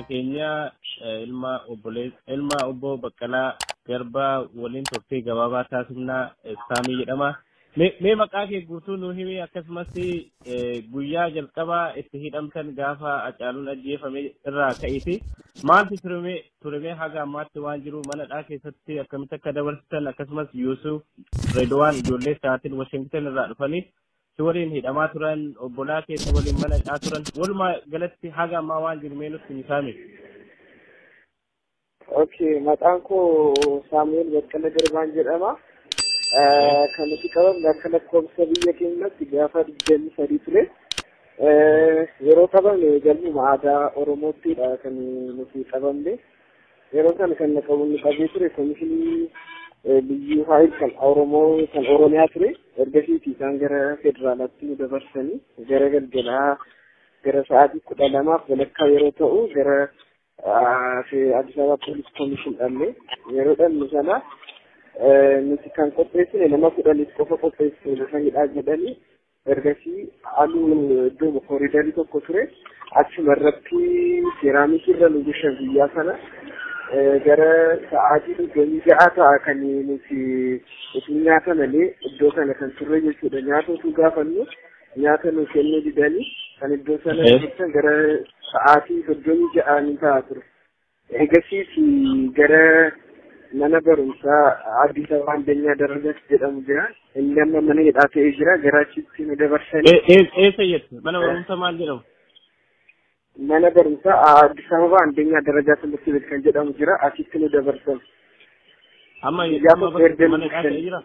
Keenya ilma obbo Baqqalaa Garbaa waliin turtii gabaabaa taasifnaa, Saamii jedhama. Mee maqaa kee guutuu nuu himi, akkasumas guyyaa jalqabaa itti hidhamtan gaafa Hacaaluun ajjeefame irraa ka'iti. Maaltu turemee haga ammaatti waan jiru, mana hidhaa keessatti akkamitti akka dabarsitan, akkasumas Yuusuf Redwaan ijoollee isaatiin Washington irraa dhufanii si waliin hidhamaa turan, obbolaa kee si waliin mana hidhaa turan, walumaa galatti haga ammaa waan jiru mee nutti himi, Saami. Okay, maqaan koo Saamu'eel Baqqala Garbaan jedhama. Kan nuti qabamne akka lakkoofsa biyya keenyatti gaafa 23 ture. Yeroo qabamne galmuma aadaa Oromoottidha kan nuti qabamne. Yeroo kana kan qabu qabee ture komishinii liyyuu haayil kan Oromoo kan Oromiyaa ture. Ergasiiti isaan gara federaalaatti nu dabarsanii gara galgalaa gara sa'aatii 12:30 yeroo ta'u gara Addis Ababa Police Commission dhallee. Yeroo dhallu sana nuti kan qopheessine nama 10 qofa qopheessine lafa hidhaa jedhanii, ergasii aduun iddoo kooriidarii tokko ture achuma irratti seeraamikii irra nu bushan. Guyyaa sana gara sa'aatii 36 ta'a kan nuti utuu nyaata malee iddoo kana kan turre jechuudha. Nyaata utuu gaafannu nyaata nu kennuu didanii kan iddoo sana turtan gara sa'aatii 36 ni ta'a ture. Ergasiiti gara mana barumsaa Addis Ababa Andanyaa Darajaas jedhamu jira. Inni amma mana hidhaa ta'ee jira. Gara achitti nu dabarsanii. Eessa jettu? Mana barumsaa maal jedhamu? Mana barumsaa Addis Ababa Andanyaa Darajaa Timirti Beet kan jedhamu jira. Achitti nu dabarsan. Amma mana hidhaa ta'ee jira?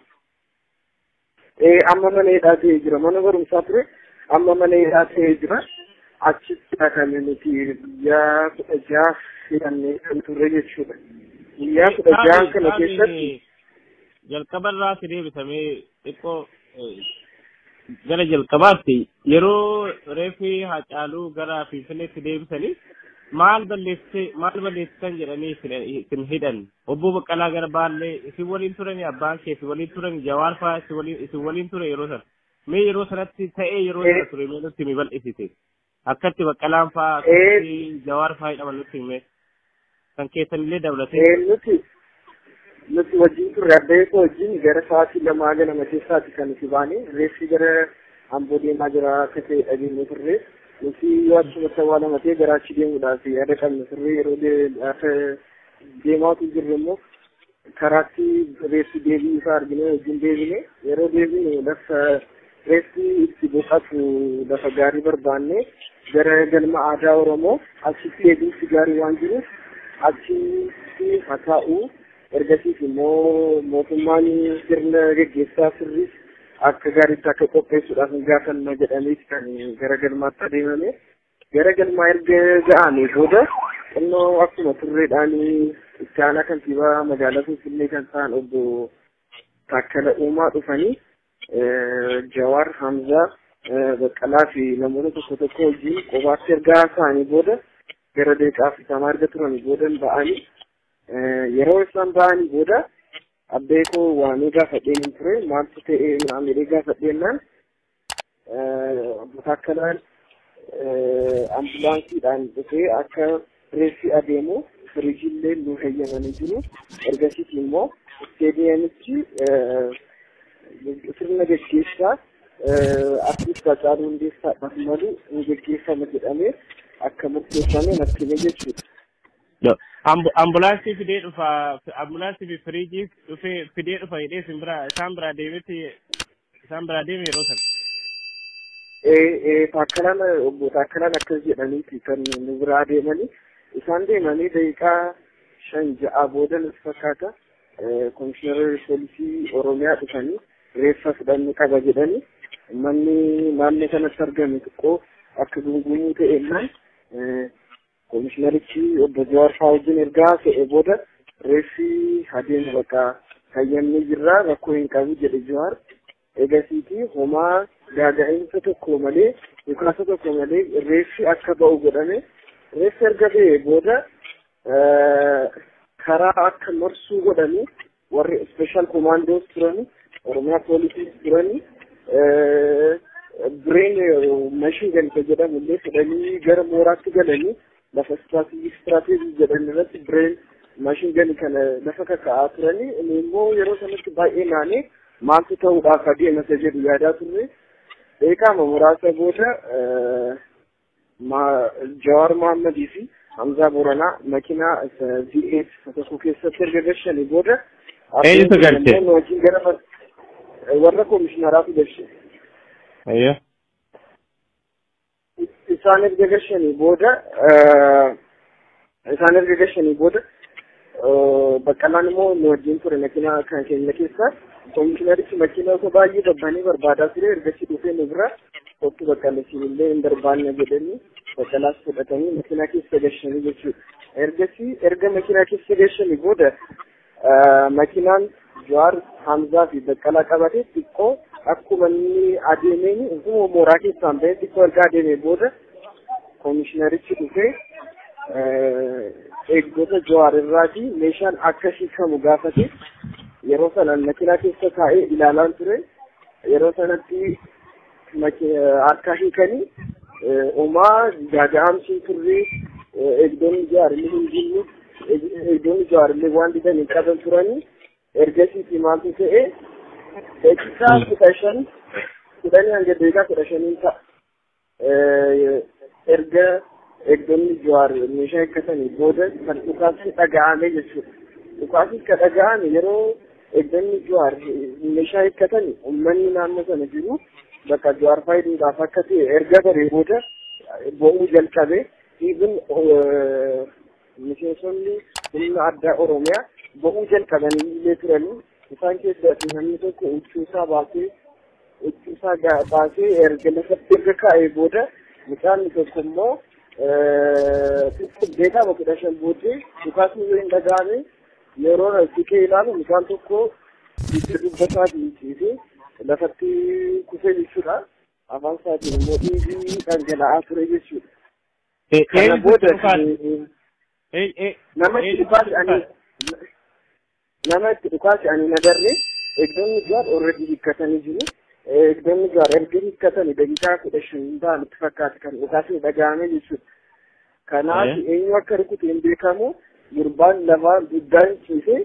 Ee, amma mana hidhaa ta'ee jira. Mana barumsaa ture. Amma mana hidhaa ta'ee jira. Achitti kan nuti guyyaa 16 hidhannee kan turre jechuudha. Guyyaa 16 kana keessatti jalqaba irraa si deebisamee xiqqoo gara jalqabaatti, yeroo reeffi Haacaaluu gara Finfinneetti deebisanii maal balleessite, maal balleessitan jedhanii isin hidhan? Obbo Baqqalaa Garbaallee isin waliin turani, abbaan kee isin waliin turani, Jawaar fa'aa isin waliin ture yeroo sana. Mee yeroo sanatti ta'ee yeroo sana ture mee nutti himi, bal'isite. Akkatti Baqqalaan fa'aa, akkatti Jawaar fa'aa hidhaman nutti hime. Kan keessanillee dabalatee. Nuti wajjin turre, abbee koo wajjin gara sa'aatii 2 ganama keessaati kan nuti baane. Reeffi gara Amboo deemaa jira akka ta'e dhageenye turre. Nuti yoo achumatti awwaalama ta'e gara achi deemuudhaaf yaada qabna turre. Yeroo akka deemaatu jirru immoo karaatti reeffi deebii isaa argine wajjin deebine. Yeroo deebine lafa reeffi itti boqatu lafa gaarii barbaanne gara galma aadaa Oromoo achitti eegumsi gaarii waan jiruuf achitti haa taa'u. Ergasiis immoo mootummaan sirna geggeessaa sirriis akka gaariitti akka qopheessuudhaaf hin gaafanna jedhameeti kan gara galmaatti adeemame. Gara galmaa erga ga'anii booda xinnoo akkuma turreedhaan itti aanaa kantiibaa magaalaa Finfinnee kan ta'an obbo Taakkala Uumaa dhufanii Jawaar, Hamzaa, Baqqalaa fi namoota tokko tokko wajjin qobaatti erga haasa'anii booda gara daqiiqaa 40 erga turanii booda ba'anii, yeroo isaan ba'anii booda abbee koo waamee gaafadheen hin ture, maaltu ta'e jedhee gaafadheennaan obbo Taakkalaan ambulaansiidhaan dhufee akka reeffi adeemu firiijillee nu heeyyamanii jiru. Ergasiis immoo isteediyeemichi sirna geggeessaa artist Haacaaluu Hundeessaadhaaf malu ni geggeeffama jedhamee akka murteeffame natti hime jechuudha. Ambulaansii fidee dhufa, ambulaansii fi firiijii dhufee fidee dhufa jedhee isin biraa isaan biraa deemetti, isaan biraa deeme yeroo sana. Taakkalaan, obbo Taakkalaan akkas jedhaniiti kan nu biraa deemanii. Isaan deemanii daqiiqaa 5 6 booda nutti fakkaata komishinarri poolisii Oromiyaa dhufanii reeffa fudhannuu qaba jedhanii, manni naannoo kanatti argame xiqqoo akka gungumuu ta'ennaan komishinarichi obbo Jawaar fa'aa wajjin ergaa fe'e booda reeffi adeemu bakka hayyamni jirra, rakkoo hin qabu jedhe Jawaar. Egasiiti homaa gaaga'iinsa tokko malee, dhukaasa tokko malee reeffi akka ba'u godhame. Reeffi erga ba'ee booda karaa akka marsuu godhanii warri special commandos turani, Oromiyaa poolisiis turani, bireen machine gun jedhamu illee fudhanii gara mooraatti galanii Lafa istiraatiijii jedhan irratti bireen maashin gani kana lafa kaka'aa turanii inni immoo yeroo sanatti baay'ee naanee maaltu ta'uudhaaf adeema isa jedhu yaadaa turre. Beekama muraasa booda Jawaar Mohammadii fi Hamzaa Booranaa makiinaa V8 tokko keessatti erga gashanii booda Eenyutu galche? Wajjin gara warra koomishinaraatu galche. Ayyoo. Isaan erga gashanii booda Baqqalaan immoo nu wajjin ture makiinaa kan keenya keessa. Koomishinarichi makiinaa osoo baay'ee dabbanii barbaadaa ture ergasii dhufee nu bira kottu Baqqalasiin illee hin barbaanne jedhanii Baqqalaas fudhatanii makiinaa keessa gashanii jechuudha. Ergasii erga makiinaa keessa gashanii booda makiinaan Jawaar, Hamzaa fi Baqqalaa qabatee xiqqoo akkuma inni adeemeen utuma mooraa keessaan bahee xiqqoo erga adeemee booda koomishinarichi dhufee eegdota Jawaar irraatii meeshaan akka hiikamu gaafate. Yeroo sana makiinaa keessa taa'ee ilaalaan ture. Yeroo sanatti harka hiikanii homaa gaaga'amsiin turre eegdonni Jawaar illee hin jirru eegdonni Jawaar illee waan didan hin qaban turanii. Ergasiitii maaltu ta'e daqiiqaa 15 10 hanga daqiiqaa 15 ta'a. Erga eegdonni Jawaar meeshaa hiikkatanii booda kan dhukaasni dhaga'ame jechuudha. Dhukaasni kan dhaga'ame yeroo eegdonni Jawaar meeshaa hiikkatanii uummanni naannoo sana jiru bakka Jawaar faayiduudhaaf akka ta'e erga baree booda bo'uu jalqabe. Even miseensonni humna addaa Oromiyaa bo'uu jalqabanii illee turanii isaan keessaa namni tokko huccuu isaa baasee erga lafatti erga kaa'ee booda mucaan tokko immoo beekama 15 booddee dhukaasni yoo hin dhaga'ame yeroo siqee ilaalu mucaan tokko dugda isaatiin ciisee lafatti kufee jechuudha. Afaan isaatiin immoo dhiigni dhangala'aa ture jechuudha. Kana booda nama itti dhukaase ani nagarre eegdonni Jawaar already hiikkatanii jiru. Eegdonni Jawaar erga hiikkatanii daqiiqaa 15 ta'an itti fakkaate kan dhukaasni dhaga'ame jechuudha. Kanaaf eenyu akka rukute hin beekamu gurbaan lafaa guddaan ciisee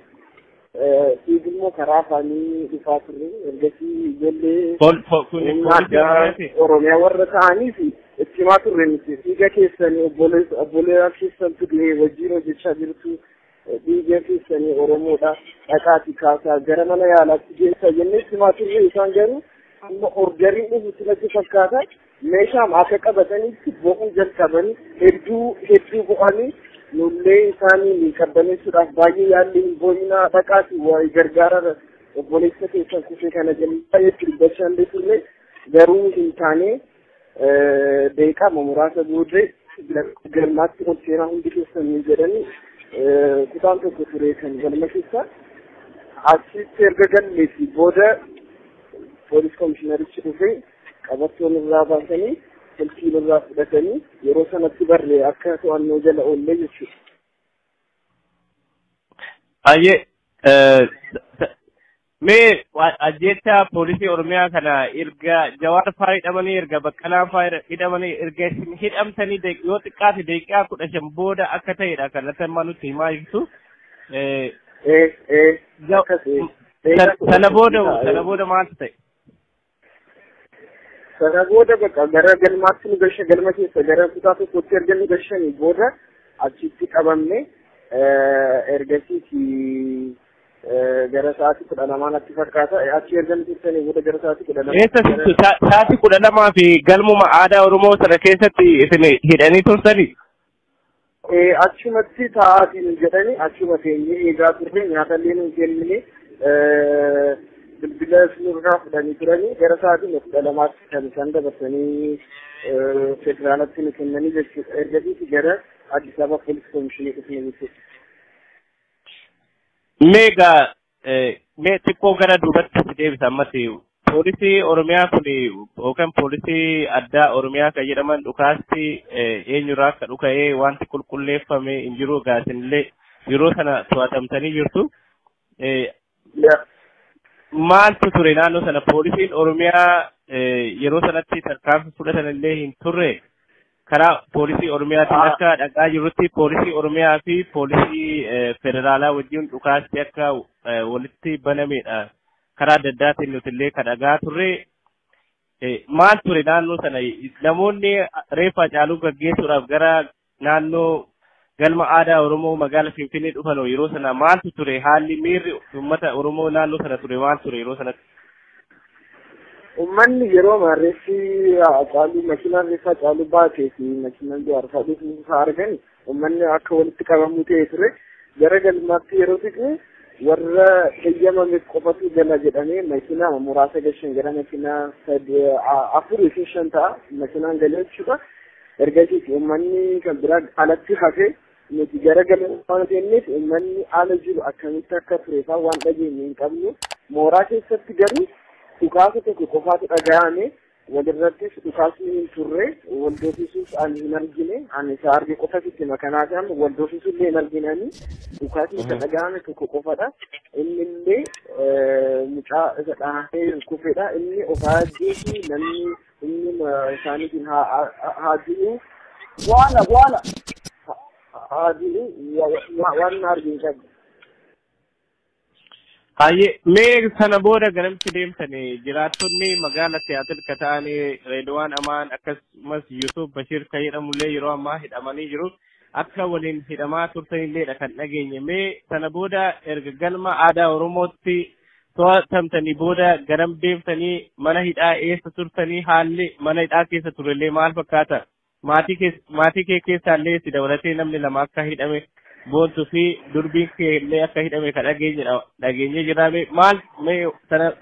dhiigni immoo karaa afaanii dhufaa ture. Ergasii ijoollee humna addaa Oromiyaa warra ta'aniif itti himaa turre nuti dhiiga keessanii obboleewwan keessantu du'ee wajjin hojjechaa jirtu dhiiga keessanii Oromoodha dhaqaatii kaasaa gara mana yaalaatti geessaa jennee itti himaa turre. Isaan garuu amma orderiin dhufutti natti fakkaata meeshaam akka qabatanitti bo'uu jalqabanii hedduu hedduu bo'anii nullee isaanii qabbaneessuudhaaf baay'ee yaalli hin bo'inaa dhaqaatii waa gargaara obboleessa keessan kufee kana jennee baay'ee dubbachaa illee turre garuu hin taane daqiiqaa muraasa booddee galmaatti ol seenaa hundi keessanii jedhanii kutaan tokko ture kan galma keessa achitti erga galleefi booda poolis koomishinarichi dhufee qabattoon irraa baasanii silkii irraa fudhatanii yeroo sanatti barree akka to'annoo jala oollee jechuudha. Ayyee mee ajjeechaa poolisii Oromiyaa kana erga Jawaar faa hidhamanii erga Baqqalaan faa hidhamanii erga isin hidhamtanii yoo xiqqaate daqiiqaa 15 booda akka ta'edha kan natti amma nutti himaa jirtu. Sana booda maaltu ta'e? Sana booda bakka gara galmaatti nu gashan galma keessa gara kutaa tokkotti erga nu gashanii booda achitti qabamne ergasiiti gara sa'aatii 12 natti fakkaata achi erga nu tursanii booda gara sa'aatii 12. Eessa sa'aatii 12 fi galmuma aadaa Oromoo sana keessatti isin hidhanii tursanii? Achumatti taa'aatii nu jedhanii achuma teenyee eegaa turre nyaatallee nu kennine bilbila nurraa fudhanii turanii gara sa'aatii 12tti kan isaan dabarsanii federaalatti nu kennanii jechuudha. Ergasiiti gara Addis Ababa Poolis Koomishinii dhufne jechuudha. Mee egaa mee xiqqoo gara duubatti si deebisa ammas poolisii Oromiyaa kun yookaan poolisii addaa Oromiyaa kan jedhaman dhukaasti eenyurraa akka dhuka'ee wanti qulqulleeffame hin jiru egaa isinillee yeroo sana to'atamtanii jirtu. Maaltu ture naannoo sana poolisiin Oromiyaa yeroo sanatti tarkaanfii fudhatan illee hin turre. Karaa poolisii Oromiyaatiin akka dhagaa jirrutti poolisii Oromiyaa fi poolisii federaalaa wajjin dhukaasti akka walitti banamedha. Karaa adda addaatiin nuti illee kan dhagaa turre. Maal ture naannoo sana namoonni reeffa Haacaaluu gaggeessuudhaaf gara naannoo galma aadaa Oromoo magaala Finfinnee dhufan yeroo sana maaltu ture haalli miirri uummata Oromoo naannoo sana ture maal ture yeroo sanatti? Uummanni yeroo reeffi Haacaaluu makiinaan reeffa Haacaaluu baatee fi makiinaan Jawaar fa'aa dhufu argan uummanni akka walitti qabamu ta'e ture. Gara galmaatti yeroo siqne warra heeyyamameef qofatu gala jedhamee makiinaa muraasa gashan gara makiinaa 4 fi 5 ta'a makiinaan galee jechuudha. Ergasiis uummanni kan biraa alatti hafe nuti gara galma waan seenneef uummanni ala jiru akkamitti akka ture fa'aa waan dhageenye hin qabnu. Mooraa keessatti garuu dhukaasa tokko qofaatu dhaga'ame. Walirrattis dhukaasni hin turre, wal dhoofisuus ani hin argine, ani isa arge qofa sitti makanaa kan wal dhoofisuu illee hin argine ani dhukaasni isa dhaga'ame tokko qofadha. Inni illee mucaa isa dhahamee kufedha. Inni of haa ajjeesu namni inni isaaniitiin haa du'u waala haa du'u waan arginu qabu. Hayyee mee sana booda garamti deemtanii jiraattonni magaala Siyaatil ka ta'anii Reedwaan Amaan akkasumas Yusuf Bashir kan jedhamullee yeroo ammaa hidhamanii jiru. Akka waliin hidhamaa turtanilleedha kan dhageenye. Mee sana booda erga galma aadaa Oromootti to'atamtanii booda garam deemtanii mana hidhaa eessa turtanii haalli mana hidhaa keessa turellee maal fakkaata? Maatii kee keessaallee si dabalatee namni lama akka hidhame Boontuu fi durbiin kee illee akka hidhame kan dhageenye jira. Maal mee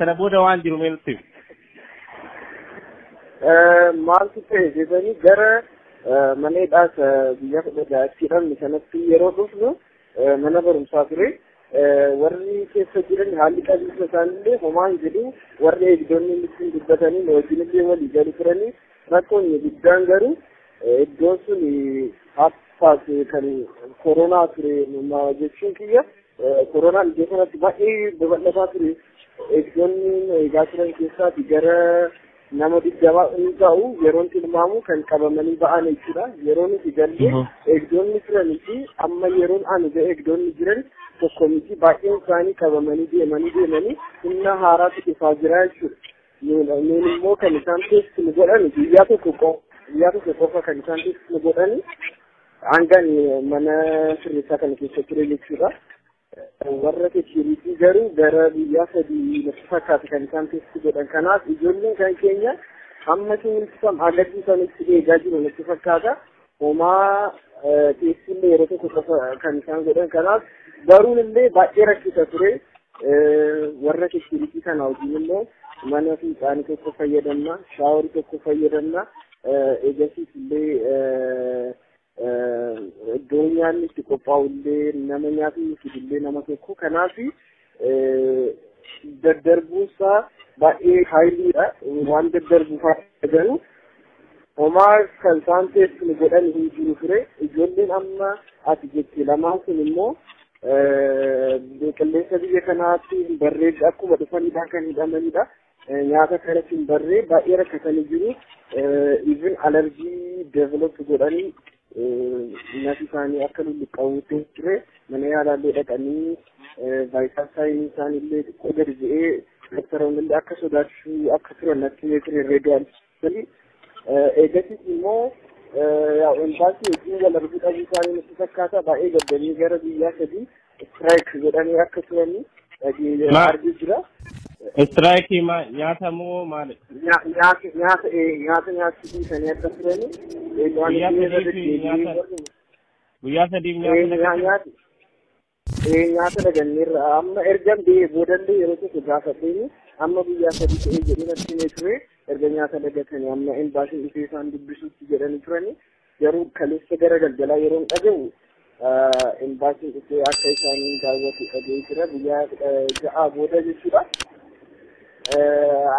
sana booda waan jiru mee nutti? Maaltu ta'e jedhanii gara mana hidhaas guyyaa 16tti hidhamne sanatti yeroo dhufnu mana barumsaa ture. Warri keessa jiran haalli qabiinsa isaaniillee homaa hin jedhu warri eegdonni ittiin dubbatanii wajjin illee walii galu turanii rakkoon guddaan garuu iddoon sun haffaas kan koronaa ture jechuun kiyya koronaan iddoo sanatti baay'ee babal'ataa ture. Eegdonni eegaa turan keessaati gara nama 20 inni ta'u yeroon tilmaamu kan qabamanii ba'an jechuudha. Yeroo nuti galle eegdonni turanii fi amma yeroon ani ga'e eegdonni jiran tokko miti baay'een isaanii qabamanii deemanii humna haaraatu dhufaa jira jechuudha. Nuun immoo kan isaan teessuma nu godhan guyyaa tokko qofa kan isaan teessuma nu godhan hanga mana sirreessaa kana keessa ture jechuudha. Warra seekuriitii garuu gara guyyaa 3 natti fakkaata kan isaan teessuma godhan. Kanaaf ijoolleen kan keenya hamma simmiltisam agarsiisanitti eegaa jiru natti fakkaata. Homaa teessillee yeroo tokko qofa kan isaan godhan. Kanaaf baruun illee baay'ee rakkisa ture. Warra seekuriitii kana wajjin immoo mana fincaanii tokko fayyadamna, shaaworii tokko fayyadamna. Eegasiis illee iddoo nyaanni itti qophaa'u illee nama nyaatni fidillee nama tokko. Kanaaf daddarbuunsaa baay'ee haayiliidha. Waan daddarbuuf garuu homaa kan isaan teessuma godhan hin jiru ture. Ijoolleen amma ati jette lamaan sun immoo qilleensa biyya kanaatti hin barree akkuma dhufanidha kan hidhamanidha. Nyaata kanatti hin barree baay'ee rakkatanii jiru. Even alarjii develop godhanii nyaati isaanii akka lulluqqa'uutti ture. Mana yaalaallee dhaqanii vaayitaal saayinii isaaniillee xiqqoo gadi bu'ee doktaroonni illee akka sodaachuu akka turan natti himee ture Reedwaan. Eegasiis immoo embaasii wajjin wal arguu dhabuu isaanii natti fakkaata. Baay'ee gaddanii gara guyyaa 3 istiraayik godhanii akka turanii argee jira. Istiraayikii nyaata moo maali? Nyaata nyaachuu dhiisanii akka turanii. Guyyaa 3 nyaata nyaata daganneerra amma erga ba'ee boodallee yeroo tokko gaafateeni amma guyyaa 3 ta'ee jedhee natti himee ture. Erga nyaata dagatanii amma embaasiin dhufee isaan dubbisuutti jedhanii turanii garuu kaleessa gara galgalaa yeroon dhaga'u embaasiin dhufee akka isaaniin daawwatu dhaga'ee jira guyyaa 6 booda jechuudha.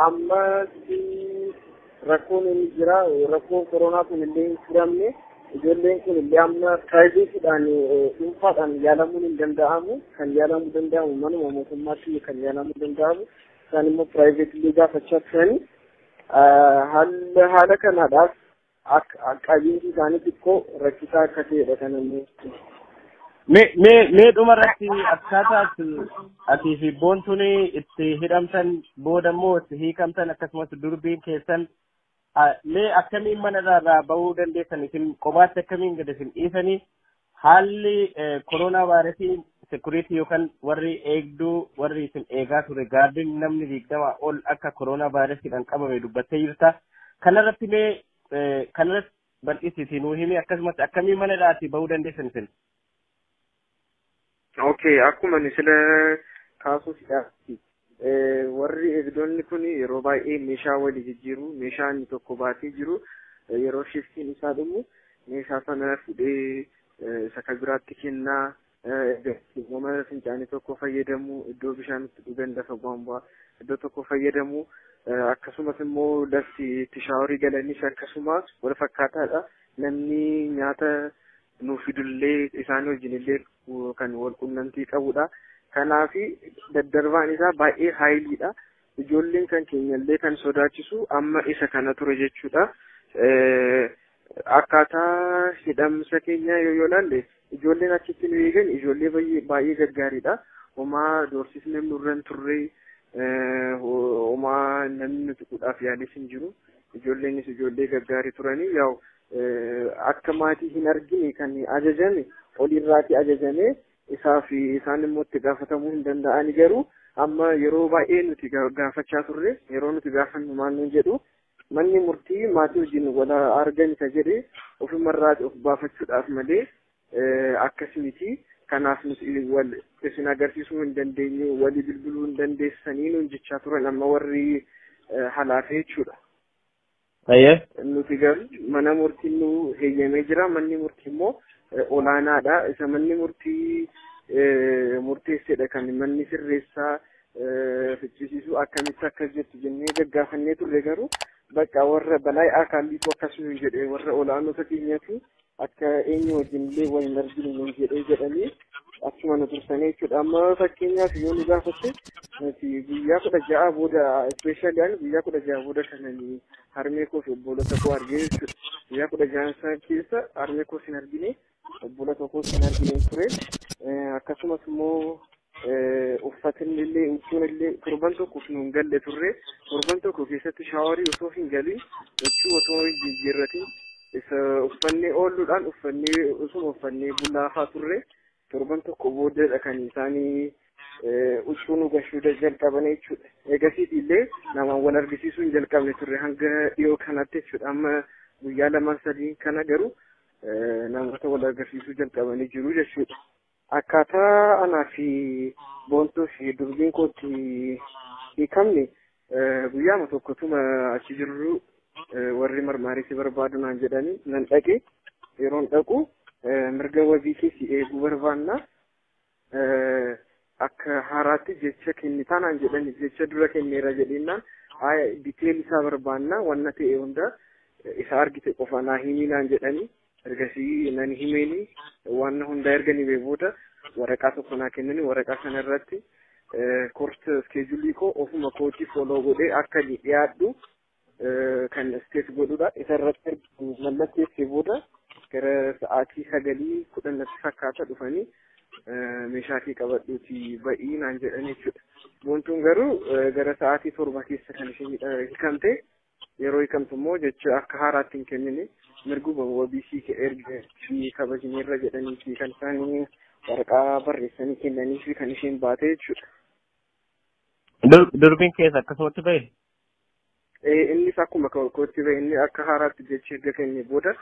Amma rakkoon inni jira rakkoon koronaa kun illee hin furamne. Ijoolleen kun illee amma piraayiveetiidhaan dhuunfaadhaan yaalamuun hin danda'amu. Kan yaalamuu danda'amu manuma mootummaatti kan yaalamuu danda'amu. Isaan immoo piraayiveetillee gaafachaa turanii haala kanaadhaaf Akka qabiinsi isaanii xiqqoo rakkisaa akka ta'edha kan inni. Mee dhumarratti akkaataa atii fi Boontuun itti hidhamtan, booda immoo itti hiikamtan, akkasumas durbiin keessan mee akkamiin mana irraa bahuu dandeessan? Isin kophaatti akkamiin gad isin dhiisanii? Haalli koronaa vaayirasii, security yookaan warri eegduu, warri isin eegaa ture, gaardiin namni 20 ol akka koronaa vaayirasiidhaan qabame dubbattee jirta. Kanarratti mee kanarratti bal'isiitii nuu himi, akkasumas akkamiin mana irraatii bahuu dandeessan isin? Okay, akkuma ani sila kaasuuf warri eegdonni kun yeroo baay'ee meeshaa walii jijjiiru, meeshaa inni tokko baatee jiru yeroo shiftiin isaa dhumu meeshaa sana fuudhee isa kan biraatti kennaa, mana fincaanii tokko fayyadamu, iddoo bishaan itti dhugan, lafa bu'aan iddoo tokko fayyadamu, akkasumas immoo lafti itti shaaworii galanis akkasuma wal fakkaataadha. Namni nyaata nuuf fidullee isaan wajjin illee kan wal qunnamtii qabudha. Kanaaf daddarbaan isaa baay'ee haayiliidha. Ijoolleen kan keenyallee kan sodaachisu amma isa kana ture jechuudha. Akkaataa hidhamsa keenyaa yoo ilaalle, ijoolleen achitti nu eegan ijoollee baay'ee gaggaariidha. Homaa doorsisni nurra hin turre, homaa namni nu tuquudhaaf yaales hin jiru. Ijoolleenis ijoollee gaggaarii turanii, yaa'u akka maatii hin argine kan ajajame olirraati ajajame, isaa fi isaan immoo itti gaafatamuu hin danda'ani. Garuu amma yeroo baay'ee nuti gaafachaa turre, yeroo nuti gaafannu maal nuun jedhu? Manni murtii maatii wajjin wal argan isa jedhe ofumarraati of baafachuudhaaf malee akkas miti. Kanaaf nuti wal isin agarsiisuu hin dandeenyu, walii bilbiluu hin dandeessanii nuun jechaa turan amma warri halaafee jechuudha. Nuti garuu mana murtiin nu heeyyamee jira. Manni murtii immoo olaanaadha. Isa manni murtii murteessedha kan manni sirreessaa fichisiisu, akkamitti akkas jettu jennee gaggaafannee turre. Garuu bakka warra balaa akaaliitu akkasuma jedhe, warra olaanota keenyatu akka eenyu wajjin illee wal hin arginu nuun jedhee jedhanii achuma nu tursanii jechuudha. Amma fakkeenyaaf yoo nu gaafatte, nuti guyyaa 16 booda, especially ani guyyaa 16 booda kanani harmee koo fi obbolota koo argee jechuudha. Guyyaa 16 sana keessa harmee koos hin argine, obbolota koos hin argine ture. Akkasumas immoo uffatni illee, huccuun illee torban tokkoof nu hin galle turre. Torban tokko keessatti shaaworii osoo hin galin, huccuu osoo hin jijjiirratin, isa uffannee oolluudhaan uffannee osuma uffannee bulaafaa turre. Torban tokko booddeedha kan isaanii huccuu nu gashuu jalqaban jechuudha. Eegasiiti illee namaan wal argisiisuu hin jalqabne turre hanga dhiyoo kanatti jechuudha. Amma guyyaa lamaan sadii kana garuu namoota wal agarsiisuu jalqabanii jiru jechuudha. Akkaataa anaa fi Boontuu fi durbiin kootti hiikamne, guyyaama tokkotuma achi jirru warri marmaarii si barbaadu naan jedhanii nan dhaqe. Yeroon dhaqu mirga wabii keessi eeguu barbaanna, akka haaraatti jecha kennitaa naan jedhani. Jecha dura kenneera jedhennaan, detail isaa barbaanna, wanna ta'e hunda isa argite qofa naa himii naan jedhani. Ergasii nan himeeni, waan hundaa erga himee booda waraqaa tokko naa kennani. Waraqaa sana irratti court schedule koo ofuma kootii follow godhee akka dhiyaadhu kan state godhudha. Isa irratti mallatteessee booda gara sa'aatii 9:10 natti fakkaata dhufanii meeshaa kee qabadhuuti ba'ii naan jedhan jechuudha. Boontuun garuu gara sa'aatii 7 keessa kan isheen hiikamte. Yeroo hiikamtu immoo jecha akka haaraatti hin kennine, mirguma wabii sii erga fi kabajneerra jedhanii fi kan isaan waraqaa barreessanii kennanii fi kan isheen baate jechuudha. Durbiin keessa akkasumatti bahe? Innis akkuma kootti bahe. Inni akka haaraatti jecha erga kenne booda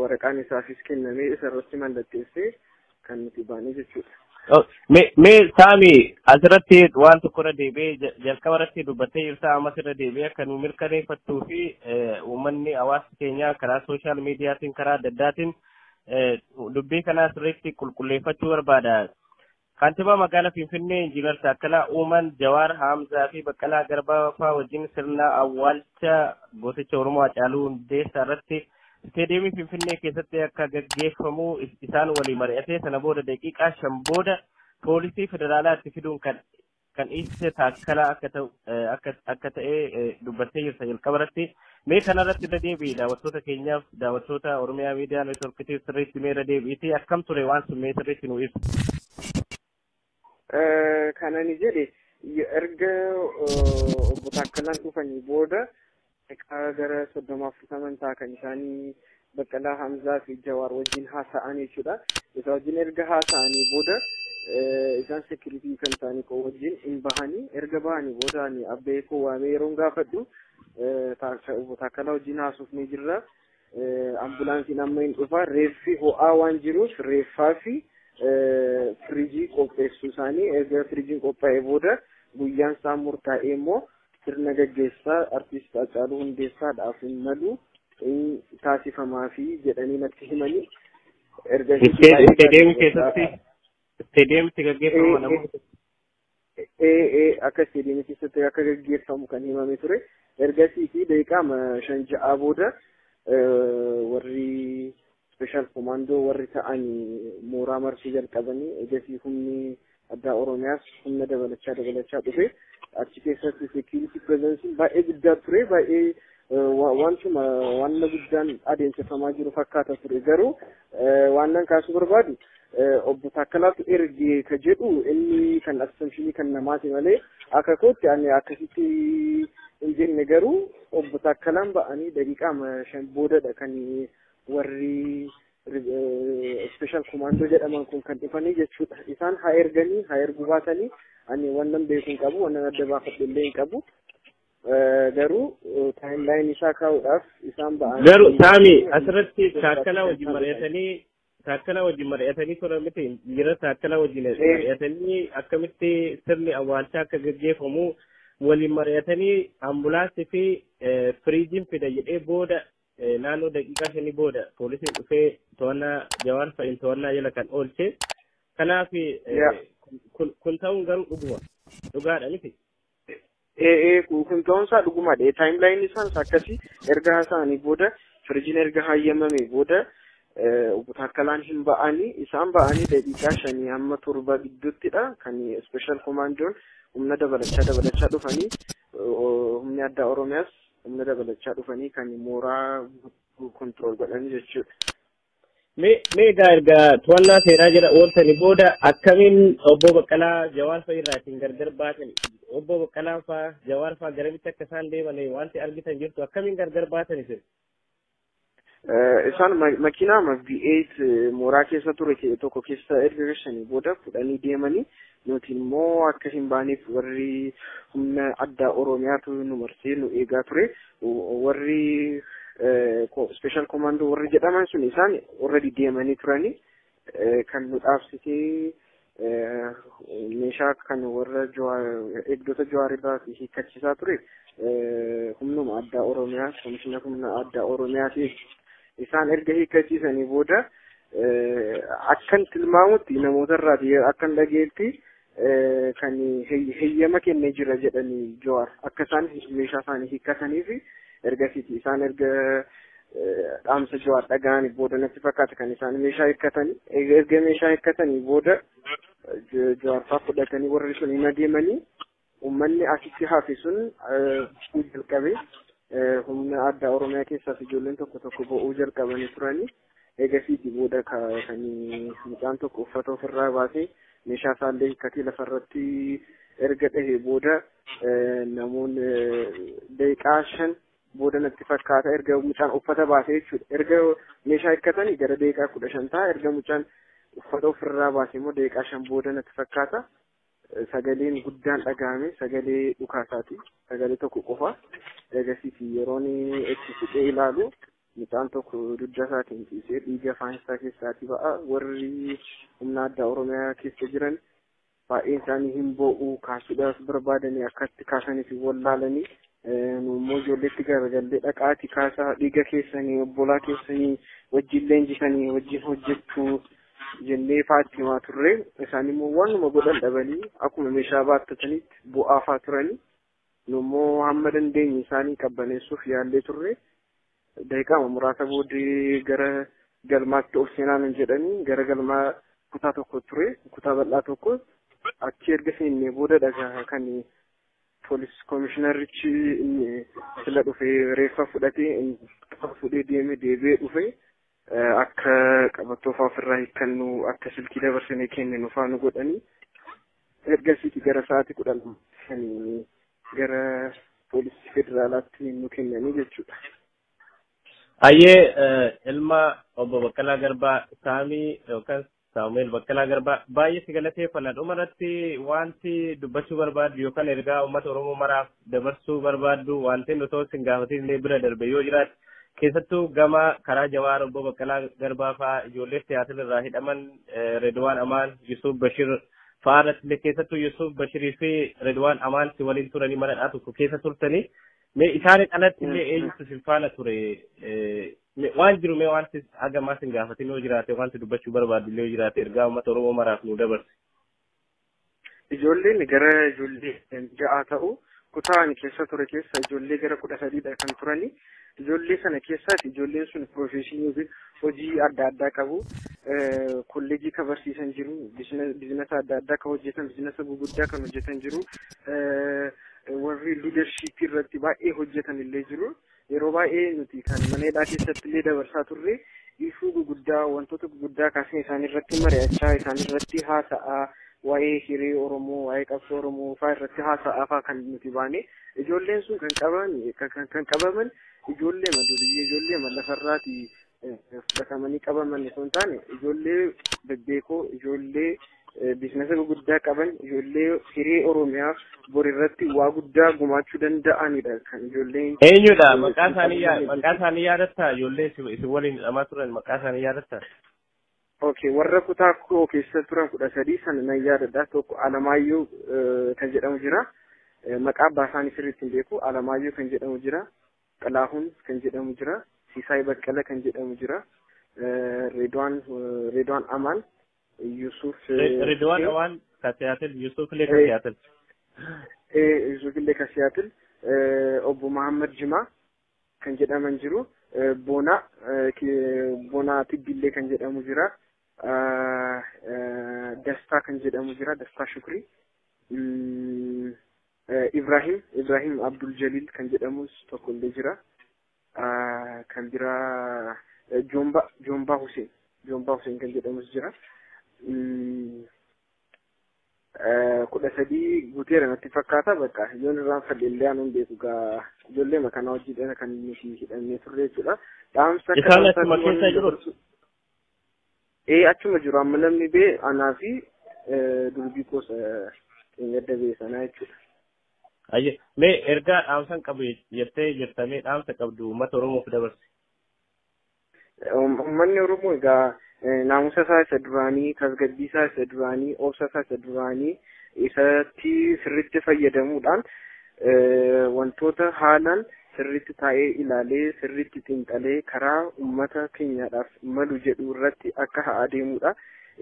waraqaan isaafis kennamee isa irratti mallatteessee kan nuti baane jechuudha. Mee Saami, asirratti waan tokko irra deebi'ee, jalqaba irratti dubbattee jirta, ammas irra deebi'ee akka nu mirkaneeffattuu fi uummanni hawaasa keenya karaa social mediaatiin, karaa adda addaatiin dubbii kana sirriitti qulqulleeffachuu barbaada. Kantiibaa magaalaa Finfinnee Injiinar Taakkalaa Uumaan Jawaar Haamzaa fi Baqqalaa Garbaa fa'aa wajjin sirna awwaalcha gooticha Oromoo Hacaaluu Hundeessaa irratti isteediyeemii Finfinnee keessatti akka gaggeeffamu isaan waliin mari'atee, sana booda daqiiqaa 5 booda poolisii federaalaa itti fiduun kan ibse Taakkalaa akka ta'u akka ta'e dubbattee jirta jalqaba irratti. Mee kanarratti irra deebi'i, daawwattoota keenyaaf, daawwattoota Oromiyaa Miidiyaa Neetworkitiif sirriitti mee irra deebi'iti, akkam ture waan sun, mee sirriitti nu ibsu. Kan ani jedhe, erga obbo Taakkalaan dhufanii booda daqiiqaa gara 30-40 ta'a kan isaanii Baqqalaa Hamzaa fi Jawaar wajjin haasa'an jechuudha. Isa wajjin erga haasa'anii booda isaan security kan isaanii koo wajjin hin bahanii. Erga bahanii booda ani abbee koo waamee yeroon gaafadhu, obbo Taakkalaa wajjin haasofnee jirra. Ambulaansiin amma hin dhufa, reeffi ho'aa waan jiruuf reeffaa fi firiijii qopheessuu isaanii, erga firiijiin qophaa'ee booda guyyaan isaa murtaa'ee immoo sirna gaggeessaa artiist Haacaaluu Hundeessaadhaaf hin malu taasifamaa fi jedhanii natti himanii. Erga Isteediyeemii keessatti, isteediyeemitti gaggeeffama namoota. Ee, akka isteediyeemii keessatti akka gaggeeffamu kan himame ture. Ergasii fi daqiiqaa 5-6 booda warri special commando warri ta'an mooraa marsuu jalqabanii, egasii humni addaa Oromiyaas humna dabalachaa dabalachaa dhufe. Achi keessatti security presence baay'ee guddaa ture, baay'ee wantuma wanna guddaan adeemsifamaa jiru fakkaata ture. Garuu waan nan kaasuu barbaadu, obbo Taakkalaatu erge ka jedhu inni kan assumption kan namaati malee akka kootti ani akkasitti hin jenne. Garuu obbo Taakkalaan ba'anii daqiiqaa 5 boodadha kan warri special commando jedhaman kun kan dhufanii jechuudha. Isaan haa erganii haa erguu baatanii ani wannan beeku hin qabu, wannan adda baafadhu illee hin qabu. Garuu timeline isaa kaa'uudhaaf isaan ba'anii. Garuu Saami, asirratti Taakkalaa wajjin mari'atanii turan miti jira? Taakkalaa wajjin mari'atanii akkamitti sirni awwaalchaa akka gaggeeffamu waliin mari'atanii, ambulaansii fi firiijiin fida jedhee booda naannoo daqiiqaa 5 booda poolisiin dhufee to'annaa Jawaar fa'in to'annaa jala kan oolche. Kanaaf kun ta'uun garuu dhuguma dhugaadha miti? Ee, kun ta'uunsaa dhugumadha. Timeline isaas akkasii, erga haasa'anii booda, firiijiin erga hayyamame booda obbo Taakkalaan hin ba'anii, isaan ba'anii daqiiqaa 5 hamma 7 gidduuttidha kan special commandoon humna dabalachaa dabalachaa dhufanii, humni addaa Oromiyaas humna dabalachaa dhufanii kan mooraa control godhanii jechuudha. Mee egaa erga to'annaa seeraa jala ooltanii booda akkamiin obbo Baqqalaa, Jawaar fa'a irraa ittiin gargar baatan? Obbo Baqqalaa fa'a, Jawaar fa'a garamitti akka isaan deeman wanti argitan jirtu? Akkamiin gargar baatan isin? Isaan makiinaa V8 mooraa keessa ture tokko keessa erga gashanii booda fudhanii deemanii, nuti immoo akka hin baaneef warri humna addaa Oromiyaatu nu marsee nu eegaa ture. Warri special commando warri jedhaman sun isaan already deemanii turanii. Kan nu dhaabsisee meeshaa kan warra eegdota Jawaar irraa hiikkachiisaa ture humnuma addaa Oromiyaa, komishina humna addaa Oromiyaati. Isaan erga hiikkachiisanii booda akkan tilmaamutti, namoota irraati akkan dhageetti, kan heeyyama kennee jira jedhanii Jawaar akka isaan meeshaa isaanii hiikkatanii fi ergasiiti isaan erga dhaamsa Jawaar dhaga'anii booda natti fakkaata kan isaan meeshaa hiikkatanii. Erga meeshaa hiikkatanii booda Jawaar fa'aa fudhatanii warri sun hin adeemanii, uummanni asitti hafe sun jalqabe humna addaa Oromiyaa keessaas ijoolleen tokko tokko bo'uu jalqabanii turanii. Eegasiiti booda kan mucaan tokko uffata ofirraa baasee meeshaa isaallee hiikkatee lafarratti erga dhahee booda, namoonni daqiiqaa 5 booda natti fakkaata erga mucaan uffata baasee jechuudha. Erga meeshaa hiikkatanii gara daqiiqaa 15 ta'a. Erga mucaan uffata ofirraa baasee immoo daqiiqaa 5 booda natti fakkaata. Sagaleen guddaan dhagahame, sagalee dhukaasaati. Sagalee tokko qofa. Eegasiiti yeroon itti siqee ilaalu mucaan tokko dugda isaatiin ciisee dhiiga afaan isaa keessaatii ba'a. Warri humna addaa Oromiyaa keessa jiran baay'een isaanii hin boo'u, kaasuudhaaf barbaadanii akkatti kaasaniif wallaalanii, nu immoo ijoolleetti garagallee dhaqaati kaasaa, dhiiga keessanii, obbolaa keessanii wajjin leenjisanii wajjin hojjechuu jennee faatti himaa turre. Isaan immoo waanuma godhan dhabanii akkuma meeshaa baattatanitti bu'aa faa turanii, nu immoo hamma dandeenye isaanii qabbaneessuuf yaallee turre. Daqiiqaama muraasa booddee gara galmaatti ol seenaa nun jedhanii, gara galmaa kutaa tokko ture, kutaa bal'aa tokko, achi erga seennee booda dhagaa kan Poolis koomishinarichi inni sila dhufee reeffa fudhatee, inni fuudhee deeme, deebi'ee dhufee akka qabattoo fa'aa ofirraa hiikkannu, akka silkii dabarsinee kenninu fa'aa nu godhanii, ergasiiti gara sa'aatii 12 gara poolisii federaalaatti nu kennanii jechuudha. Hayyee, ilma obbo Baqqalaa Garbaa, Saamii yookaan Saamu'eel Baqqalaa Garbaa, baay'ee si galateeffanna. Dhuma irratti wanti dubbachuu barbaaddu yookaan ergaa uummata Oromoo maraaf dabarsuu barbaaddu, wanti nuti osoo hin gaafatin illee bira darbe yoo jiraate, keessattuu gama karaa Jawaar, obbo Baqqalaa Garbaa fa'aa, ijoollee siyaasa irraa hidhaman Redwaan Amaan, Yusuf Bashir fa'aa irratti illee, keessattuu Yusuf Bashirii fi Redwaan Amaan si waliin turanii mana tokko keessa turtanii. Mee isaanin alatti illee eenyutu si faana ture? Waan jiru mee wanti hagamaa sin gaafatin yoo jiraate, wanti dubbachuu barbaaddu illee yoo jiraate, ergaa uummata Oromoo maraaf nu dabarse. Ijoolleen gara ijoollee 6 ta'u. Kutaa ani keessa ture keessa ijoollee gara 13dha kan turani. Ijoollee sana keessaati ijoolleen sun profession yookiin hojii adda addaa qabu. Kolleejii kan barsiisan jiru, business adda addaa kan hojjetan, business guguddaa kan hojjetan jiru. Warri leadership irratti baay'ee hojjetan illee jiru. Yeroo baay'ee nuti kan mana hidhaa keessatti illee dabarsaa turre ifuu guguddaa, wantoota guguddaa kaasnee isaan irratti mari'achaa, isaan irratti haasa'aa, waa'ee hiree Oromoo, waa'ee qabsoo Oromoo fa'aa irratti haasa'aa fa'aa kan nuti baane. Ijoolleen sun kan qabaman ijoollee duriyyee, ijoollee lafarraati fudhatamanii qabaman osoo hin taane, ijoollee bebbeekoo, ijoollee business guguddaa qaban, ijoollee hiree Oromiyaa bor irratti waa guddaa gumaachuu danda'anidha kan ijoolleen. Eenyudha? Maqaa isaanii yaadattaa? Ijoollee isin waliin hidhamaa turan maqaa isaanii yaadattaa? Okay, warra kutaa koo keessa turan 13 sana nan yaadadha. Tokko Alamaayyoo kan jedhamu jira. Maqaa abbaa isaanii sirriitti hin beeku. Alamaayyoo kan jedhamu jira. Xilaahuun kan jedhamu jira. Sisaay Baqqala kan jedhamu jira. Redwaan Amaan, Yusuf. Redwaan Amaan ka Siyaatil, Yusuf illee ka Siyaatil. Yusuf illee ka Siyaatil. Obbo Mahammad Jimaa kan jedhaman jiru. Boonaa Tibbillee kan jedhamu jira. Dastaa kan jedhamu jira. Dastaa Shukrii. Ibrahim Abdul Jalil kan jedhamus tokko illee jira. Kan biraa Joombaa Hussein kan jedhamus jira. 13 guuteera natti fakkaata. Bakka yoon irraan fadhe illee anuun beeku gaa, ijoollee makanaa hojiidha kan nuti hidhamnee turre jechuudha. Dhaamsa. Isaan achuma keessa jiru? Ee, achuma jiru. Amma namni bee anaa fi durbii koos gadda bee sanaa jechuudha. Ayye, mee ergaa dhaamsan qabu jettee jirta, mee dhaamsa qabdu uummata Oromoof dabarsi. Uummanni Oromoo egaa naamusa isaa isa duraanii, tasgabbii isaa isa duraanii, obsa isaa isa duraanii isatti sirriitti fayyadamuudhaan wantoota haalaan sirriitti taa'ee ilaalee, sirriitti xiinxalee, karaa uummata keenyaadhaaf malu jedhu irratti akka haa adeemudha.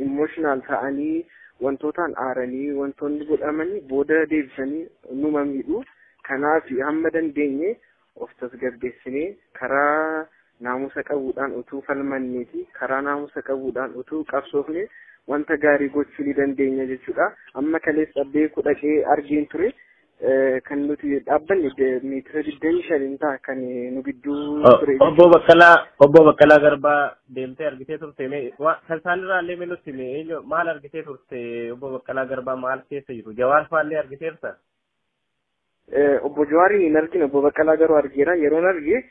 Emotional ta'anii, wantootaan aaranii wantoonni godhamanii booda deebisanii numa miidhu. Kanaaf hamma dandeenye of tasgabbeessinee karaa naamusa qabuudhaan utuu falmanneeti, karaa naamusa qabuudhaan utuu qabsoofne, wanta gaarii gochuu ni dandeenya jechuudha. Amma kaleessa beeku dhaqee argeen ture. Kan nuti dhaabbanne meetira 25 ta'a kan nu gidduu ture. Obbo Baqqalaa Garbaa deemtee argitee turte, mee kan isaanirraa illee mee nutti mee eenyu, maal argitee turte? Obbo Baqqalaa Garbaa maal keessa jiru? Jawaar fa'aallee argiteerta? Obbo Jawaariin hin argine, obbo Baqqalaa garuu argeera. Yeroon arge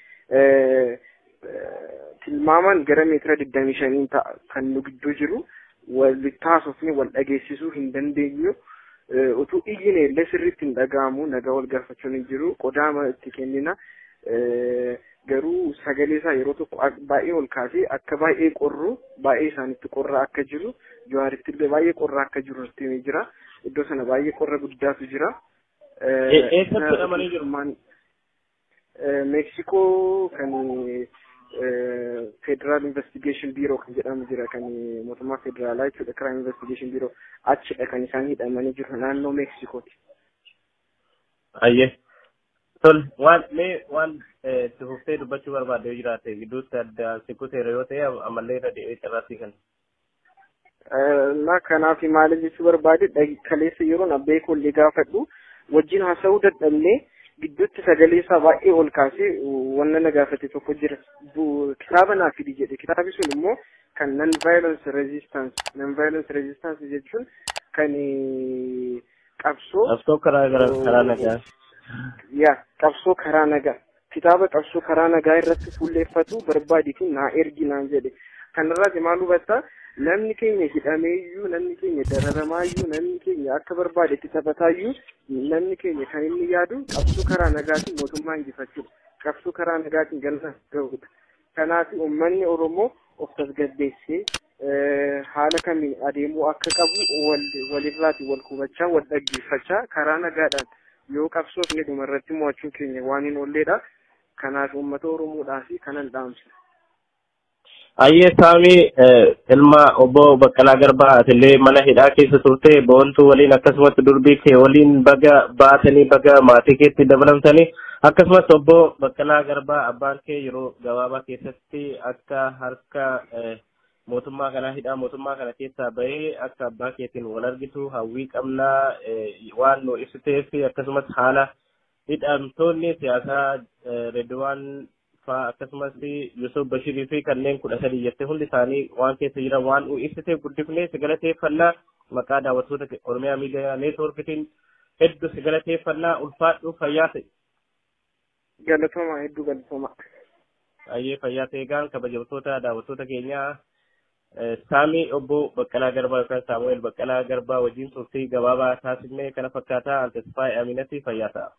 tilmaamaan gara meetira 25 ta'a kan nu gidduu jiru. Walitti haasofne wal dhageessisuu hin dandeenyu. Utuu iyyine illee sirriitti hin dhaga'amu, nagaa wal gaafachuun hin jiru, qodaama itti kennina. Garuu sagalee isaa yeroo tokko baay'ee ol kaasee akka baay'ee qorru, baay'ee isaanitti qorra akka jiru, Jawaaritti illee baay'ee qorra akka jiru nutti himee jira. Iddoo sana baay'ee qorra guddaatu jira. Eessatti hidhamanii jiru? Meeksikoo kan Federal Investigation Bureau kan jedhamu jira, kan mootummaa federaalaa jechuudha. Crime Investigation Bureau, achidha kan isaan hidhamanii jiru, naannoo Meeksikooti. Ayyee. Tol, waan mee waan itti fuftee dubbachuu barbaadde yoo jiraate, gidduutti adda si kuteera yoo ta'e, ammallee irra deebi'ee carraasii kan. Na kanaaf maal jechuu barbaade, kaleessa yeroon abbee koollee gaafadhu Wajjin haasa'uu dadhabnee gidduutti sagalee isaa baay'ee ol kaasee wanna na gaafate tokko jira. Kitaaba naa fidi jedhe. Kitaabni sun immoo kan non violence resistance, non violence resistance jechuun kan qabsoo Qabsoo karaa nagaa. Yaa, qabsoo karaa nagaa. Kitaaba qabsoo karaa nagaa irratti fuulleeffatu barbaadiifi naa ergi naan jedhe. Kanarraati maal hubattaa? Namni keenya hidhameeyyuu, namni keenya dararamaayyuu, namni keenya akka barbaadetti taphataayyuu, namni keenya kan inni yaadu qabsoo karaa nagaatiin mootummaa injifachuudha. Qabsoo karaa nagaatiin galma ga'uudha. Kanaaf uummanni Oromoo of tasgabbeessee haala kamiin adeemuu akka qabu walirraati wal hubachaa, wal dhaggeeffachaa, karaa nagaadhaan yoo qabsoofne dhumarratti mo'achuun keenya waan hin oolledha. Kanaaf uummata Oromoodhaaf kanan dhaamsa. Ayyee Saamii, ilma obbo Baqqalaa Garbaa, atillee mana hidhaa keessa turte Boontuu waliin akkasumas durbii kee waliin baga baatanii, baga maatii keetti dabalamtanii. Akkasumas obbo Baqqalaa Garbaa, abbaan kee yeroo gabaabaa keessatti akka harka mootummaa kanaa, hidhaa mootummaa kana keessaa bahee akka abbaa keetiin wal argitu hawwii qabnaa. Waan nu ibsiteef, akkasumas haala hidhamtoonni siyaasaa Redwaan faa akkasumas Yusuf Bashirii fi kanneen 13 jettee hundi isaanii waan keessa jiran waan nu ibsiteef guddifnee si galateeffannaa. Maqaa daawwattoota Oromiyaa Miidiyaa Neetwoorkitiin hedduu si galateeffannaa. Ulfaadhu, fayyaa ta'e. Galatooma, hedduu galatooma. Ayyee, fayyaa ta'e. Egaan kabajamtoota daawwattoota keenyaa, Saamii obbo Baqqalaa Garbaa yookaan Saamu'eel Baqqalaa Garbaa wajjin turtii gabaabaa taasifnee kana fakkaataa. Antasfaayee Aminati, fayyaa ta'a.